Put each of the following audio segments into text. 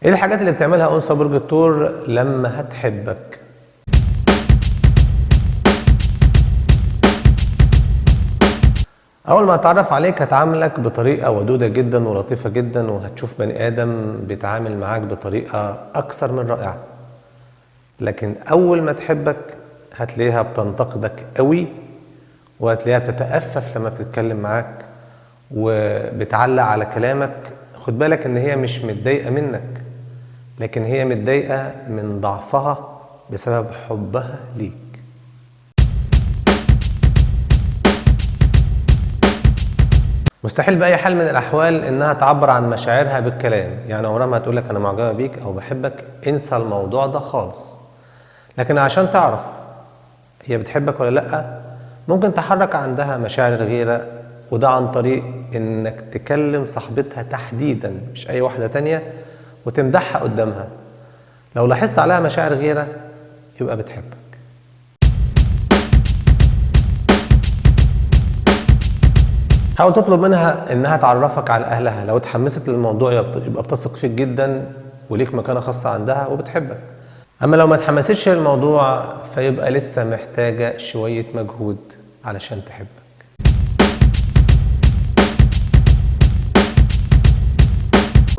ايه الحاجات اللي بتعملها انثى برج الثور لما هتحبك؟ اول ما هتعرف عليك هتعاملك بطريقة ودوده جدا ولطيفة جدا، وهتشوف بني ادم بيتعامل معاك بطريقة اكثر من رائعة. لكن اول ما تحبك هتلاقيها بتنتقدك قوي، وهتلاقيها بتتأفف لما بتتكلم معاك وبتعلق على كلامك. خد بالك ان هي مش متضايقة منك، لكن هي متضايقة من ضعفها بسبب حبها ليك. مستحيل بأي حال من الأحوال إنها تعبر عن مشاعرها بالكلام، يعني عمرها ما هتقولك أنا معجبة بيك أو بحبك، انسى الموضوع ده خالص. لكن عشان تعرف هي بتحبك ولا لأ، ممكن تحرك عندها مشاعر الغيرة، وده عن طريق إنك تكلم صاحبتها تحديدا مش أي واحدة تانية وتمدحها قدامها. لو لاحظت عليها مشاعر غيرة يبقى بتحبك. حاول تطلب منها انها تعرفك على اهلها، لو اتحمست للموضوع يبقى بتثق فيك جدا وليك مكانه خاصة عندها وبتحبك. اما لو ما اتحمستش للموضوع فيبقى لسه محتاجه شوية مجهود علشان تحبك.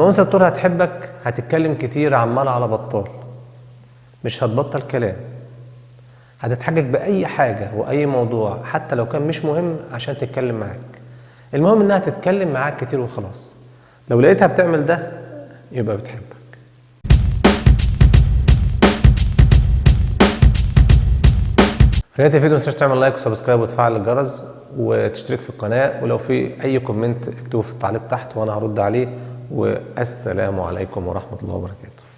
انثى الثور هتحبك هتتكلم كتير عمال على بطال، مش هتبطل كلام، هتتحجج باي حاجة واي موضوع حتى لو كان مش مهم عشان تتكلم معاك. المهم انها تتكلم معاك كتير وخلاص. لو لقيتها بتعمل ده يبقى بتحبك. في نهاية الفيديو متنساش تعمل like و subscribe وتفعل الجرس وتشترك في القناة، ولو في اي comment اكتبه في التعليق تحت وانا هرد عليه. والسلام عليكم ورحمة الله وبركاته.